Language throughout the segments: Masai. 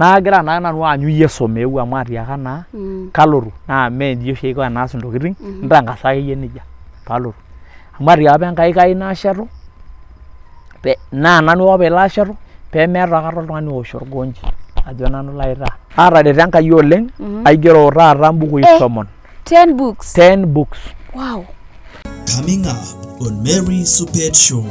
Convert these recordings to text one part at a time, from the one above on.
Naagira naa nanu aanyu Yesu meeu amu atiaka naa kalotu naa mee inji oshi aiko tenaas intokitin ntangasa akeyie nejia paalotu. Amu atiaka apa Enkai kayieu nashetu naa nanu ake openy lashetu pee meeta aikata oltung'ani oosh orgoonji ajo nanu laitaa. Aatareto Enkai oleng aigero taata mbukui tomon. 10 books. 10 books. Wow. Coming up on Mary Supet Show.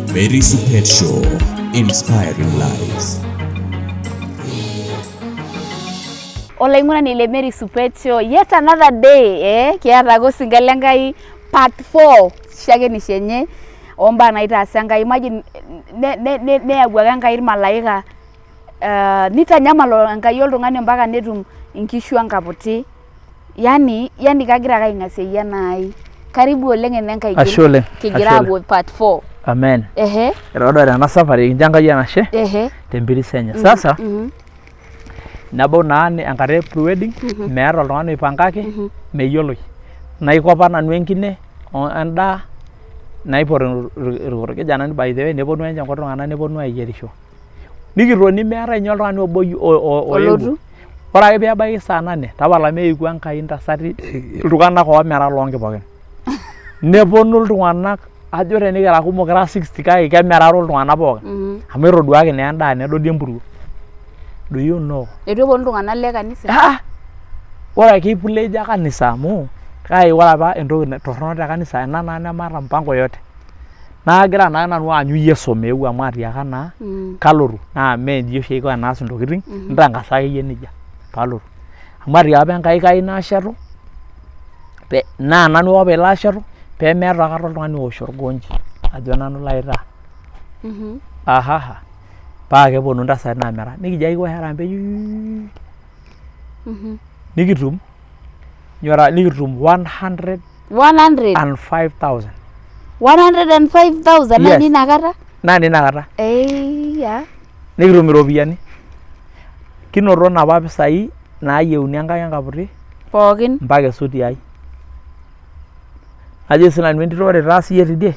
Mary Supet Show, inspiring lives. Olaing'urani le Mary Supet Show yet another day kiata ake osinka le Nkai part 4 shakenisho enye ombaa naitaasa Enkai. Imagine neyau ake Enkai irmalaika nitanyamal Enkai oltung'ani mpaka netum inkishu enkaputi. Yaani yaani kagira ake aing'asieyie ena ai. Karibu oleng ene Nkai Ashe oleng. kigira Ashe oleng. aapuo part 4. Amen. Ehe. Etodua tena safari kincho Enkai enashe Ehe. tempiris enye. Sasa nebau naa enkata e prewedding meeta oltung'ani oipangaki meyioloi. Naiko apa nanu enkine endaa naipot irkijanani by the way neponu ake ninche nkuti tung'anak neponu ayierisho. Nikitoni meetae ninye oltung'ani obo oewuo. Ore ake peebaiki saa nane tapala meeku Enkai intasati iltung'anak oomera loonkipokin. Neponu iltung'anak ajo tenikira kumok kira 60 kake kemeraro iltung'anak pookin amu etoduaki naa endaa nedoli empuruo. Do you know? Eitu eponu iltung'anak le kanisa? Ah, ore ake ipleja kanisa amu kake ore apa entoki torrono te kanisa ena naa nemaata mpango yoyote. Nagira naa nanu aanyu Yesu meeu amu atiaka naa kalotu naa mee inji oshi aiko tenaas intokitin ntangasa akeyie nejia paalotu. Amu atiaka apa Enkai kayieu nashetu naa nanu ake openy lashetu pee meeta aikata oltung'ani oosh orgoonji ajo nanu laitaa. Ahaha paa keponu intasati naamera nikijo ake kiwosh harambee nikitum nyora nikitum 105,000. 100? 105,000 naa Yes. nina kata? Naa nina kata. Eia. Nikitum iropiyiani. Kinoto napa pisai naayieuni enkang enkaputi Pookin. mpaka esuti ai. Ajo sinanu entito ore taa siyie tidie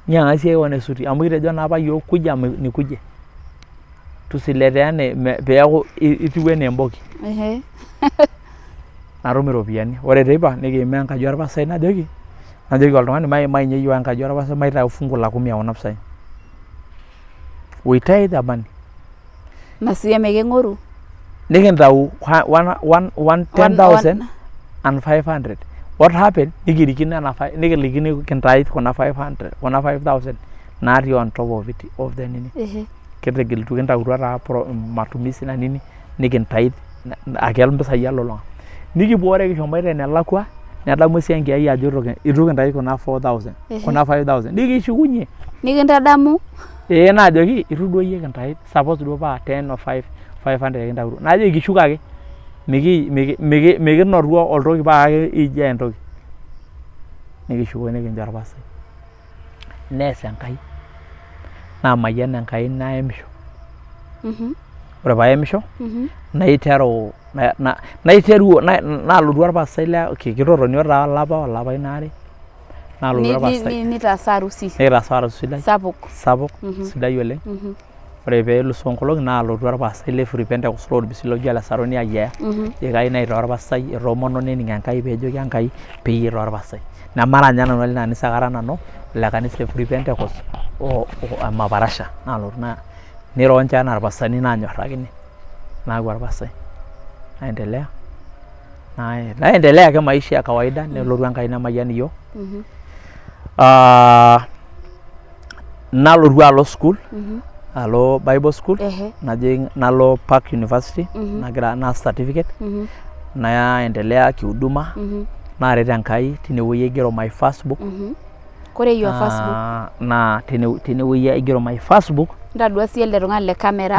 nyiang'aki siiyie kewon esuti amu kitejo naa apa yiok kuja nikuje. Tusileteane peeku itiu enaa emboki. Ehe. Natum iropiyiani. Ore teipa nikiimaa enkaji orpastai najoki, najoki oltung'ani maimai ninye yiok enkaji orpastai maitau fungu la kumi ekuna pisai. We tithe the money. Na sii emekeng'oru. Nikintau 10,500. What happened? Nikirikino ena nikilikino kintithe kuna 500 kuna 5000 natii on top of it of the nini. Ehe. Kitigilutua kintautua taa matumisi na nini nikintithe ake mpisai elulung'a. Nikipuo ore kishomoita enelakua nedamu esiankiki ai ajo itu kintithe kuna 4000 kuna 5000 nikishukunye. Nikintadamu? Ee naajoki itu duo iyie kintithe suppose duo paa 10 o 5 500 kintautuo. Najoki kishuko ake mikinoto oltoki paa ijo entoki. Nikishuko nikincho orpastai. Nees Enkai naamayian Enkai naemisho. Ore paemisho naiteru naiteru nalotu orpastai kitotonio taa olapa olapaitin aare nalotu orpastai. Nitaasa harusi. Nikitaasa harusi sidai. Sapuk. Sapuk sidai oleng. Ore pee elusoo nkolong'i naalotu orpastai le Free Pentecost lorpisi loji ole Saroni ayiaya. Ejo kayieu naitaa orpastai etoomono nening Enkai peejoki Enkai peyie itaa orpastai. Nemara ninye nanu olina kanisa kara nanu ole kanisa e Free Pentecost o maparasha naalotu niro ninche enaa irpastani naanyorrakini naaku orpastai. Naendelea naendelea ake maisha ya kawaida nelotu Enkai nemayian iyiok. Nalotu alo sukuul alo bible school najing nalo Park University nagira naas certificate naendelea kihuduma naaret Enkai tinewueji aigero my first book. Kore your first book? Naa tinewueji aigero my first book. Ntadua sii ele tung'ani le camera.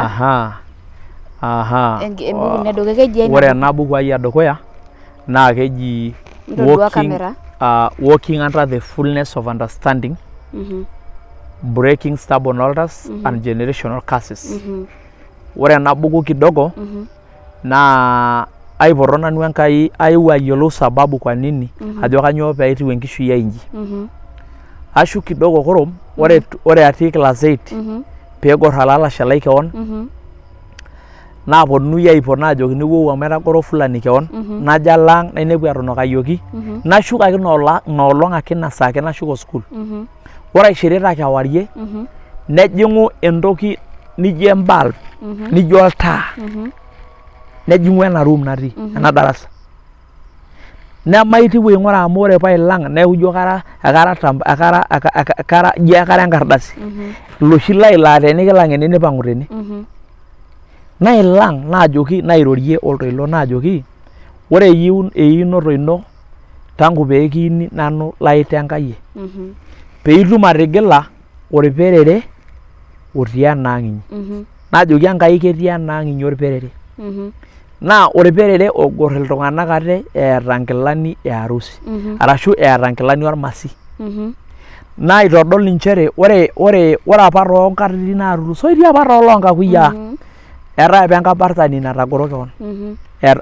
Aha. Embuku ino edukuya keji Ore ena buku ai edukuya naa keji Ntodua camera. Walking Under the Fullness of Understanding, Breaking Stubborn Altars and Generational Curses. Ore ena buku kidogo naa aipoto nanu Enkai, ayewuo ayiolou sababu kwa nini, ajo kanyoo peetiu enkishui ai inji. Ashu kidogo kurum, ore atii class 8 peegor olalashe lai kewon, naaponunui aipot naajokini wou amu etagoro fulani kewon. Najo alo ang, nainepu etunukayioki. Nashuk ake ina olong ake, ina saa ake nashuko sukuul. Ore aishirita kewarie, nejing'u entoki nijo embulb, nijo oltaa, nejing'u ena room natii ena darasa. Nemaitieu aing'ura amu ore pailang neeku ijo kara ekara ekara kara ijo ekara enkardasi. Iloshi lai laa tenikilang ene nipang'u tene. Nailang naajoki, nairorie oltoilo naajoki, ore einoto ino tangu pee kiini nanu laitengayie. Peitum atigila orperere otii enaang inyi. Najoki Enkai ketii enaang inyi orperere. Naa orperere ogor iltung'anak ate eeta nkilani e harusi arashu eeta nkilani ormasi. Naitodol inchere ore apa toonkatitin naatulusoitie apa tooloonkakuyia eetae apa enkabartani natagoro kewon.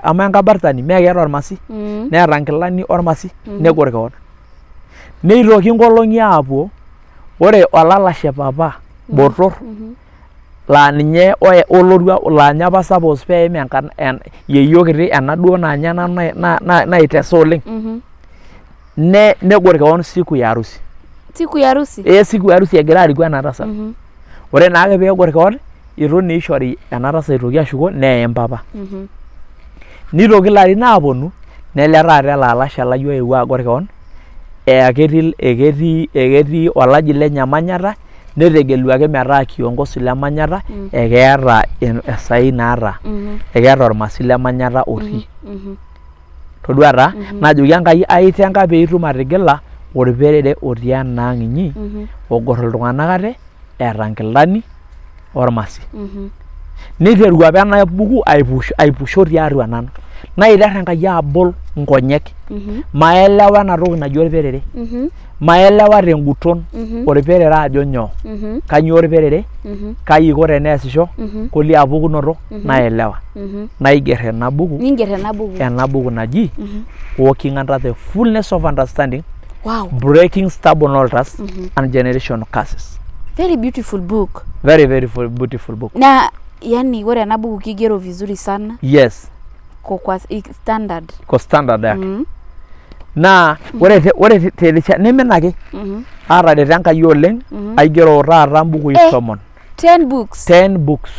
Amaa enkabartani mee keeta ormasi? Neeta nkilani ormasi negor kewon. Neitoki nkolong'i aapuo, ore olalashe papa botor laa ninye olorua, laa ninye apa suppose peim yeyio kiti ena duo naa ninye nanu naitesa oleng, negor kewon siku ya harusi. Siku ya harusi? Ee, siku ya harusi egira ariku ena tasat. Ore naake peegor kewon, itu naa ishori ena tasat aitoki ashuko, neyem papa. Nitoki ilarin aaponu, nele taata ele alashe lai oewuo agor kewon, eketii olaji lenye manyatta, netegeluaki metaa kiongozi le manyatta, ekeeta esaei naata, ekeeta ormasi le manyatta otii. Todua taa, najoki Enkai aitenka pee itum atigila orperere otii enaang inyi, ogor iltung'anak ate eeta nkilani ormasi. Niteru apa ena buku aipusho tiatua nanu. Naiter Enkai abol nkonyek, maelewa ena toki naji orperere. Maelewa tenguton orperere ajo nyoo. Kanyoo orperere, kai iko teneesisho, kolia pukunoto, naelewa. Naiger ena buku. Ninger ena buku. Ena buku naji Walking Under the Fullness of Understanding, Breaking Stubborn Altars and Generational Curses. Very beautiful book. Very, very beautiful book. Na yani ore ena buku kigero vizuri sana. Yes. Kwa standard. Kwa standard yake. Naa ore terisha nimin ake. Aatareto Enkai oleng, aigero taata mbukui 10. 10 books. 10 books.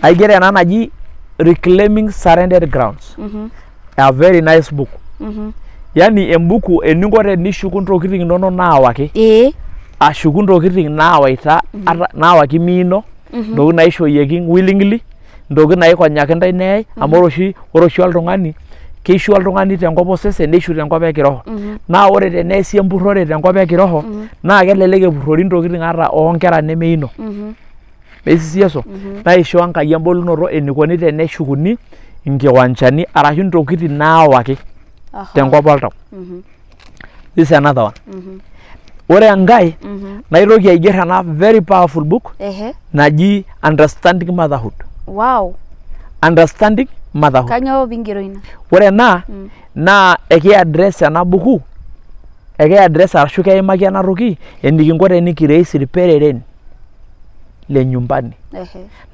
Aigero ena naji Reclaiming Surrendered Grounds. A very nice book. Yani embuku eninko tenishuku ntokitin inonok naawaki. Ashuku ntokitin naawaita ata naawaki miino, ntokitin naishooyieki willingly, ntokitin naikonyaki ntae neyai, amu ore oshi oltung'ani keishu oltung'ani tenkop osesen neishu tenkop e kiroho. Naa ore teneesi empurrore tenkop e kiroho naa kelelek epurrori ntokitin ata oonkera nemeino. Meisisi Naishoo Enkai embolunoto enikoni teneshukuni inkiwanchani arashu intokitin naawaki tenkop oltau. This is another one. Ore enkae naitoki aiger ena very powerful book naji Understanding Motherhood. Understanding Motherhood. Kanyoo piingero ina? Ore ena naa eki address ena buku, eki address arashu keimaki ena toki enikinko tenikiraise irpereren le nyumbani.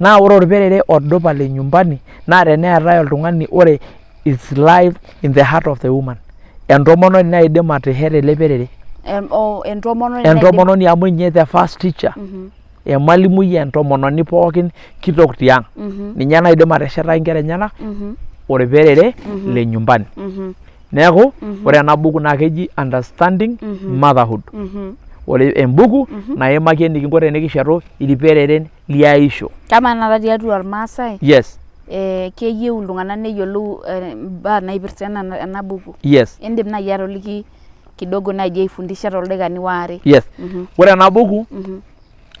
Naa ore orperere odupa le nyumbani naa teneetae oltung'ani ore its life in the heart of the woman. Entomononi naidim atesheta ele perere. Entomononi. Entomononi amu ninye the first teacher. Emalimui entomononi pookin kitok tiang. Ninye naidim ateshetaki inkera enyenak orperere le nyumbani. Neeku ore ena buku naa keji Understanding Motherhood. Ore embuku naimaki enikinko tenikishetu irpereren liaisho. Kamaa taata tiatua irmaasai? Yes. Keyieu iltung'anak neyiolou imbaa naipirta ena buku. Yes. Indim naaji atoliki kidogo naaji aifundisha toldaikani waare. Yes. Ore ena buku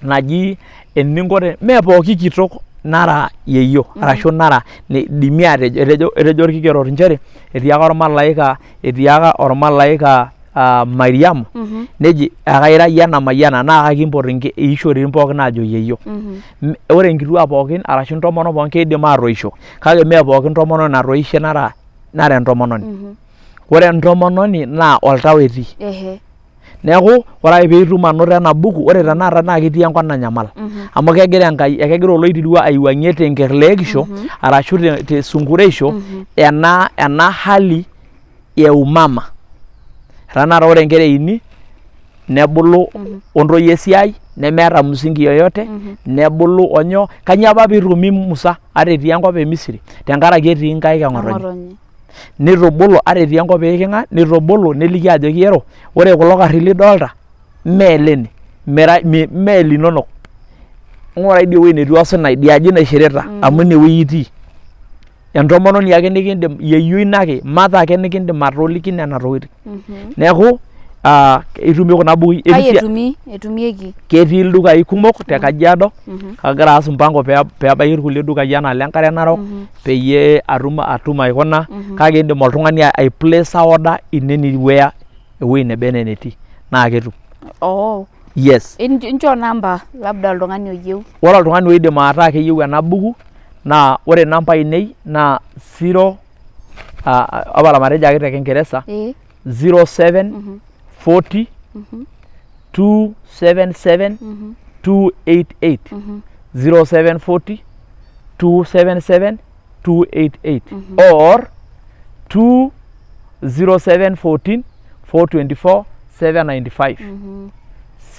naji eninko te mee pooki kitok. Nara yeyio arashu nara idimi aatejo etejo orkigerot nchere etiaka ormalaika etiaka ormalaika Mariamu neji ekaira iyie enamayiana naa kakimpot iishoritin pookin aajo yeyio. Ore inkituak pookin arashu intomonok pookin keidim aatoisho kake mee pookin tomononi natoishe nara entomononi. Ore entomononi naa oltau etii. Neeku ore ake piitum anoto ena buku ore tenakata naa ketii enkop nanyamal amu kegira Enkai ekegira oloitirua aiwuang'ie tenkerleekisho arashu te sunkureisho ena hali e umama. Tenakata ore inkera eini nebulu ontoyie esiai nemeeta msingi yoyote nebulu onyoo kanyoo apa piitumi Musa ata etii enkop e Misri tenkaraki etii inkaik e ng'otonye. Nitubulu ata etii enkop e iking'a nitubulu neliki ajoki ero ore kulo karri lidolta mee ilene mira mee ilinonok ng'ura idie wueji netii osina idia aji naishirita amu ine wueji itii. Entomononi ake nikindim yeyio ino ake mother ake nikindim atoliki nena tokitin. Neeku itumie kuna bukui. Kai etumi etumieki? Ketii ildukai kumok te Kajiado kagira aas mpango pee ebaiki irkulie dukai anaa ile Enkare Narok peyie atum aikuna kake indim oltung'ani aiplacea order in anywhere ewueji neba enaa enetii naa ketum. Oh. Yes. Inchoo namba labda oltung'ani oyieu. Ore oltung'ani oidim ataa keyieu ena buku naa ore namba ainei naa zero tapala matejo ake te kingeresa 07 40 277 288 0740 277 288 or 20714 424 795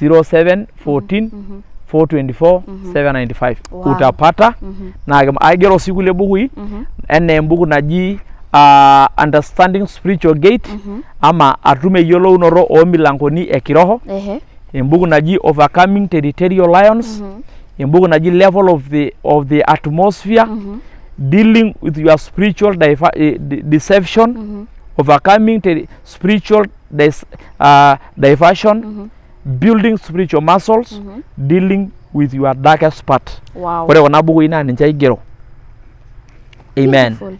0714 424 795 Wow. Utapata naa aigero sii kulie bukui enaa embuku naji Understanding Spiritual Gate ama atum eyiolounoto oo milankoni e kiroho embuku naji Overcoming Territorial Lions embuku naji Level of the Atmosphere Dealing with your Spiritual Deception Overcoming Spiritual Diversion Building Spiritual Muscles Dealing with Your Darkest Part. Wow. Ore kuna bukui naa ninche aigero. Amen. Beautiful.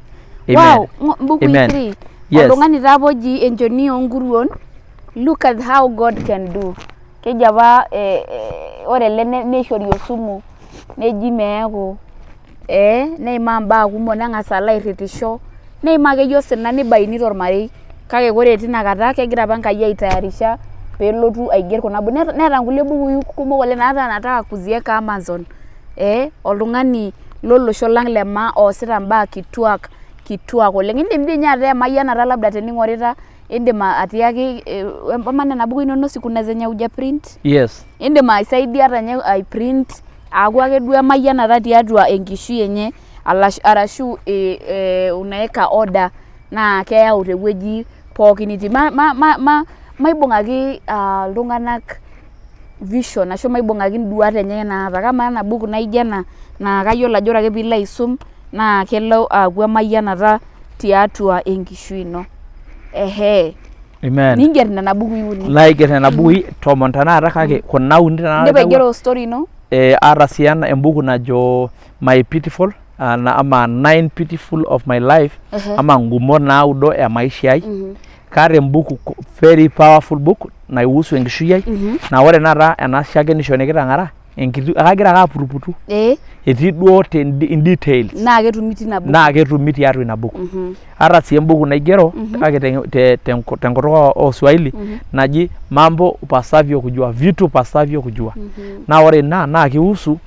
Amen. Wow, mbukui Amen. 3. Yes. Oltung'ani taa apa oji enchoni oonkuruon. Look at how God can do. Keji apa ore ele neishori osumu neji meeku neimaa imbaa kumok neng'as alo airritisho neimaa akeyie osina nibayuni tormarei kake ore tina kata kegira apa Enkai aitayarisha peelotu aigerr kuna bukui neeta nkulie bukui kumok oleng' naata nataka kuzieka Amazon oltung'ani lolosho lang' le maa oosita imbaa kituak kituak oleng'. Indim dii ninye ataa emayianata labda tening'orita indim atiaki amaa nena bukui inonok si kuna zenye huja print? Yes. Indim aisaidia ata ninye aiprint aaku ake duo emayianata tiatua enkishui enye arashu unaweka order naa keyau tewueji pookin nitii. Maibung'aki iltung'anak vision ashu maibung'aki induat enye naata. Kamaa ena buku naijo ena naa kayiolo ajo ore ake piilo aisum naa kelo aaku emayianata tiatua enkishui ino. Ehee. Amen. Niingerr nena bukui uni. Naigerr nena bukui tomon tenakata kake kuna uni tenakata Indipa aigero story ino? Aata sii embuku najo My Pitiful ama Nine Pitiful of My Life ama ngumot naudo e maisha ai. Kaata embuku very powerful book naihusu enkishui ai naa ore tenakata ena shakenisho nikitang'ara enkiti kagira ake aputuputu etii duo te in details Naa ketumi tina buku. Naa ketumi tiatua ina buku. Ata sii embuku naigero kake tenkutuk oo Swahili naji Mambo Upasavyo Kujua, Vitu Upasavyo Kujua. Naa ore ina naa kihusu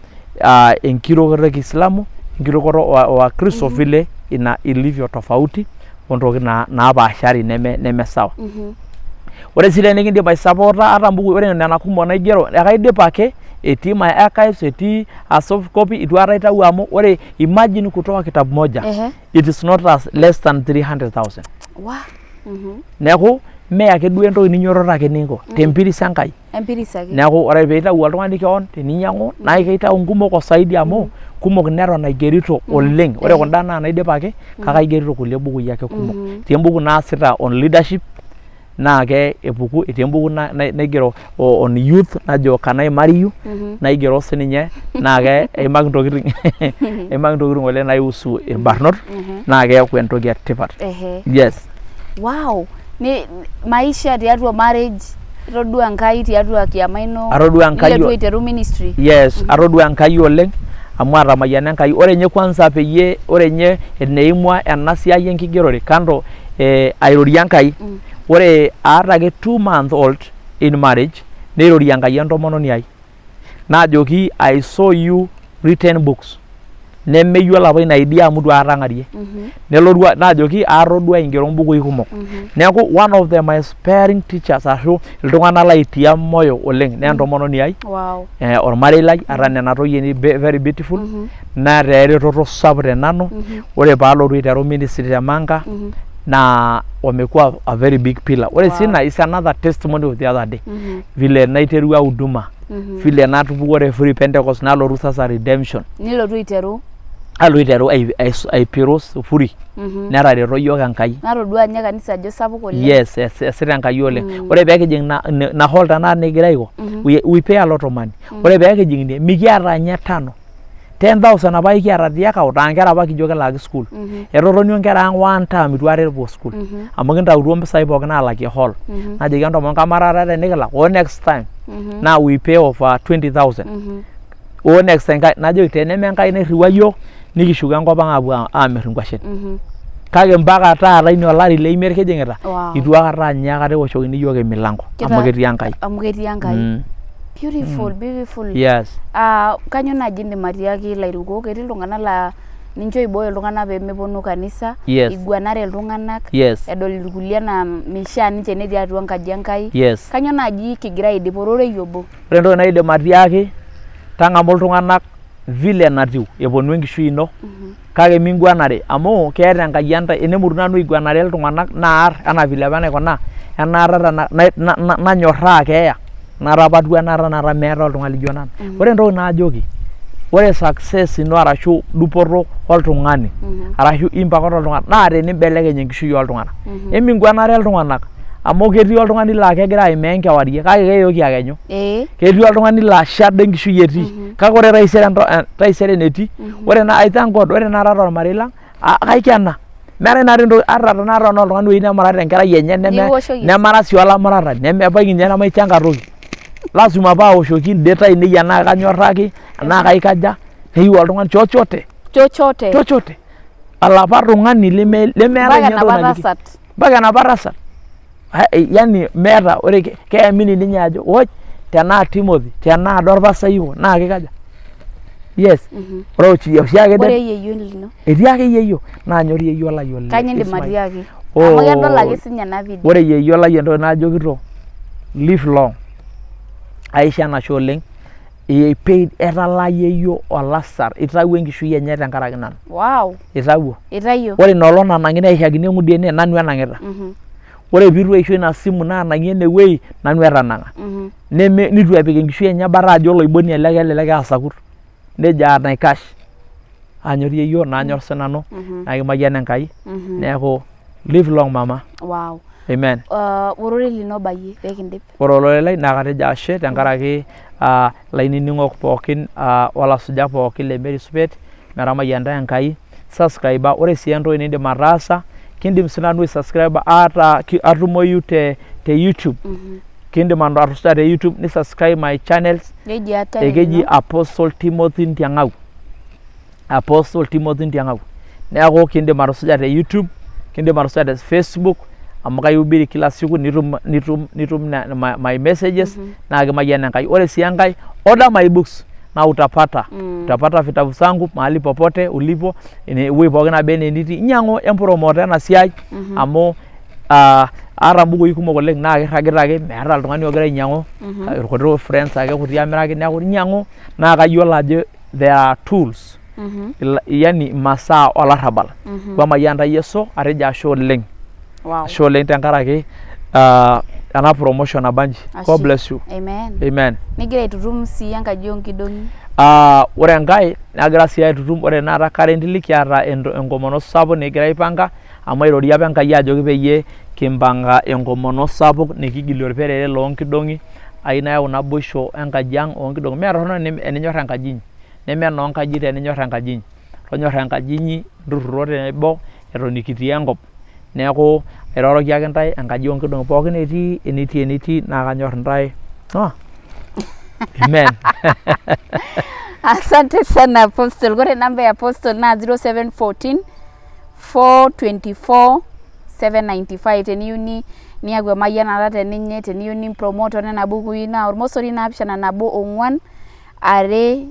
enkirukoto e Kiislamu, enkirukoto wa Wakristo vile ina ilivyo tofauti ontokitin napaashari neme sawa. Ore sii tenikindip aisapoota ata mbukui ore nena kumok naigero ekaidipa ake etii my archives etii a soft copy itu aikata aitau amu ore imagine kutoa kitabu moja it is not as less than 300,000. Wah. Neeku mee ake duo entoki ninyototo ake ninko tempiris Enkai. Empiris ake. Neeku ore piitau oltung'ani keon teninyang'u naa keitau nkumok o saidi amu kumok neton aigerito oleng. Ore kunda naa naidipaki kake aigerito kulie bukui ake kumok. Etii embuku naasita on leadership. Naa ke epuku etii embuku naigero on youth najo Can I Marry You, naigero sininye naa ke eimaki intokitin eimaki intokitin oleng naihusu irbarnot naa keeku entoki etipat. Yes. Wow. Ni maisha tiatua marriage, itodua Enkai tiatua kiama ino. Atodua Enkai Nilotu aiteru ministry. Yes, atodua Enkai oleng amu atamayiana Enkai. Ore ninye kwanza peyie ore ninye eneimua ena siai enkigerore kando airorie Enkai, ore aata ake 2 months old in marriage neirorie Enkai entomononi ai najoki, "I saw you written books." Nemeyiolo apa ina idea amu itu aikata ang'arie. Nelotu najoki atodua ingero mbukui kumok. Neeku one of the my inspiring teachers ashu iltung'anak laitia moyo oleng naa entomononi ai, ormarei lai, ata nena toyie ainei very beautiful, neeta eretoto sapuk te nanu. Ore paalotu aiteru ministry te Manga naa wamekuwa a very big pillar. Ore sii ina is another testimony of the other day. Vile naiterua huduma, vile natupukuo te Free Pentecost nalotu sasa Redemption. Nilotu aiteru. Alotu aiteru aipiru sufuri. Netareto iyiook Enkai. Natodua ninye kanisa ajo sapuk oleng. Yes, esita Enkai oleng. Ore pee kijing ina hall tenakata nikigira aiko, we pay a lot of money. Ore pee kijing ine mikiata ninye tano. 10,000 apa kiata te account aa nkera apa kijo kilaaki school. Etotonio nkera ang one term itu aikata epuo school. Amu kintautuo mpisai pookin aalakie hall. Najoki entomononi kamaa taata tenikilak o next time naa we pay of 20,000. O next time najoki teneme Enkai nairriwua iyiook nikishuko enkop ang aapuo aamir inkwashen. Kake mpaka taata ina olari le imiet kijing'ita itu aikata ninye aikata eoshokini iyiook emilanko amu ketii Enkai. Amu ketii Enkai. Beautiful, beautiful. Yes. Ah, kanyoo naaji indim atiaki ilairukok? Ketii iltung'anak laa ninche oibooyo iltung'anak pee meponu kanisa, iguanare iltung'anak, edol irkulie anaa meishaa ninche netii atua enkaji Enkai. Kanyoo naaji kigira aidip ororei obo? Ore entoki naidim atiaki, tang'amu iltung'anak vile enatiu eponu enkishui ino kake minguanare amu keeta Enkai entae enemutu nanu aiguanare iltung'anak naar anaa vile apa naikuna enaata nanyorraa keeya natapatua enaata tenakata meetae oltung'ani lijo nanu. Ore entoki najoki, ore success ino arashu dupoto oltung'ani arashu impact oltung'ani naa tenimbelekeny enkishui oltung'anak. Eminguanare iltung'anak amu ketii oltung'ani laa kegira aimaa enkewarie kake keyoki akenyu. Ketii oltung'ani laa shadow enkishui etii kake ore taisere taisere enetii ore na I thank God ore tenakata tormarei lang kaikena meetae naatoi entoki ata tenakata tenaa oltung'ani oyieu nemurat enkerai enye Nikiwoshoki. Nemara sii olamuratani nemebaiki ninye nemaichanga toki lazima paawoshoki indet ainei enaa kanyorraki enaa kaikaja neyieu oltung'ani chochote. Chochote. Chochote olapa tung'ani lemeetae Mpaka ninye entoki enapa naliki. tasat. Mpaka enapa tasat. Yani meeta ore keamini ninye ajo oi tenaa Timothy tenaa Dorcas iko naa kikaja yes. Ore oshiake Ore yeyio lino. Etii ake yeyio naanyor yeyio lai oleng. Kanyoo indim Ismail. atiaki? Oh. Amu kedol ake sinye ena video. Ore yeyio lai entoki najokito, live long, aisho enashe oleng. He paid etalaa yeyio olasar itawuo enkishui enye tenkaraki nanu. Wow. Itawuo. Itayio. Ore ina olong nanang'i neishakini eng'udi ene nanu enang'ita. Ore piitu aisho ina simu naanang'ie enewuei nanu etanang'a. Neme nitu epik enkishui enye bata ajo oloiboni ele kelelek easakut. Nejo aa naikash anyor yeyio nanyor sinanu naa kimayian Enkai. Neeku live long mama. Wow. Amen. Ororei lino obayie pee kindip. Ore olorei lai naa katejo ashe tenkaraki ilainining'ok pookin olasujak pookin le Mary Supeet metamayianita Enkai subscribe. Ore sii entoki nindim ataasa kindim sinanu aisubscribe ata atumoyu te YouTube. Kindim atusuja te YouTube ni subscribe my channels. Keji aa channel Ekeji ino? Apostle Timothy Ntiang'au. Apostle Timothy Ntiang'au. Neeku kindim atusuja te YouTube, kindim atusuja te Facebook amu kaihubiri kila siku nitum nitum nitum my messages naa kimayian Enkai. Ore sii enkae, order my books na utapata utapata vitabu zangu mahali popote ulipo, ewueji pookin naba enaa enitii inyiang'u empromote ena siai amu aata mbukui kumok oleng naa kirragita ake meeta oltung'ani ogira ainyiang'u, irkuti friends ake kuti amiraki neeku inyiang'u naa kayiolo ajo there are tools, yani imasaa olarrabal. Wamayian ntae Yesu atejo ashe oleng. Ashe oleng tenkaraki ena promotion nabanji. God bless you. Amen. Amen. Nigira aitutum sii enkaji oonkidong'i. Ore enkae nagira sii aitutum ore tenakata currently kiata enkomono sapuk nikigira aipanga. Amu airorie apa Enkai ajoki peyie kimpanga enkomono sapuk nikigilie olperere loo nkidong'i, ayieu nayau naboisho enkaji ang' oo nkidong'i. Mee torrono eninyorr enkaji inyi, neme enoo nkaji teninyorr enkaji inyi. Tonyora enkaji inyi, nturruro tenebo eton kitii enkop. Neeku airoroki ake ntae enkaji oo nkidong'i pookin etii enitii enitii naa kanyorr intae mwah. Amen. Asante sana Apostle. Kore namba e Apostle naa 0714 424 795 teniyieu ni niaku emayianata teninye teniyieu nimpromote toonena bukui naa ormosori naapishana nabo ong'uan are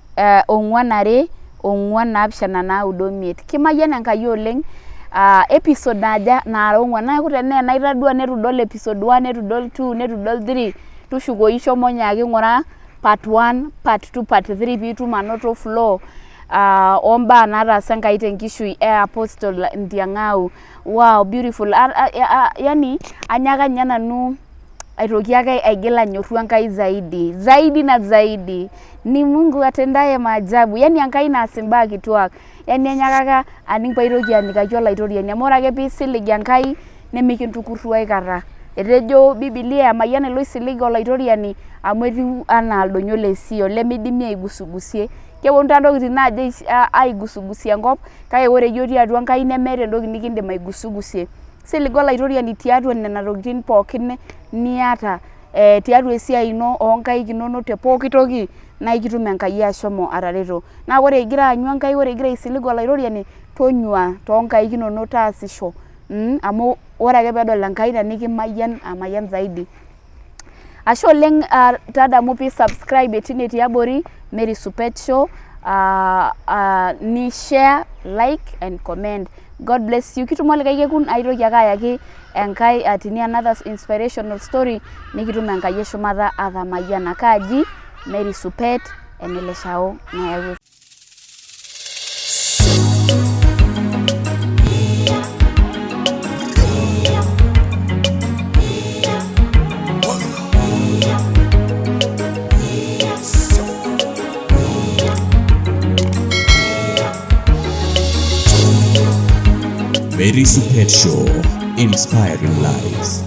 ong'uan are ong'uan naapishana naudo imiet. Kimayian Enkai oleng episode naaja naara ong'uan neeku tenaa enaitadua neitu idol episode 1 neitu idol 2 neitu idol 3 tushukoyu shomo nyaaki ng'ura part 1 part 2 part 3 piitum anoto flow ombaa nataasa Enkai tenkishui e Apostle Ntiang'au. Wow beautiful yani anyaaka ninye nanu aitoki ake aigil anyorru Enkai zaidi zaidi na zaidi ni Mungu atendaye maajabu yani Enkai naas imbaa kituak yani enyaakaka aning paitoki anyikaki olaitoriani amu ore ake piisilig Enkai nemikintukurru aikata. Etejo Bibilia emayiana iloisilig olaitoriani amu etiu anaa ildonyo le Sion lemidimi aigusugusie. Keponu taa ntokitin naajo aigusugusie enkop kake ore iyie otii atua Enkai nemeeta entoki nikindim aigusugusie. Siliga olaitoriani tiatua nena tokitin pookin niata tiatua esiai ino oonkaik inonok te pooki toki naa ikitum Enkai ashomo atareto. Naa ore igira aanyu Enkai, ore igira aisilig olaitoriani tonyua toonkaik inonok taasisho amu ore ake peedol Enkai ina nikimayian amayian zaidi. Ashe oleng tadamu pee subscribe tine tiabori Mary Supet Show ni share, like and comment. God bless you. Kitumo likae kekun aitoki ake ayaki enkae atini another inspirational story nikitum Enkai eshumata atamayiana. Kaaji Mary Supet eneleshao nayau Mary Supet Show, inspiring lives.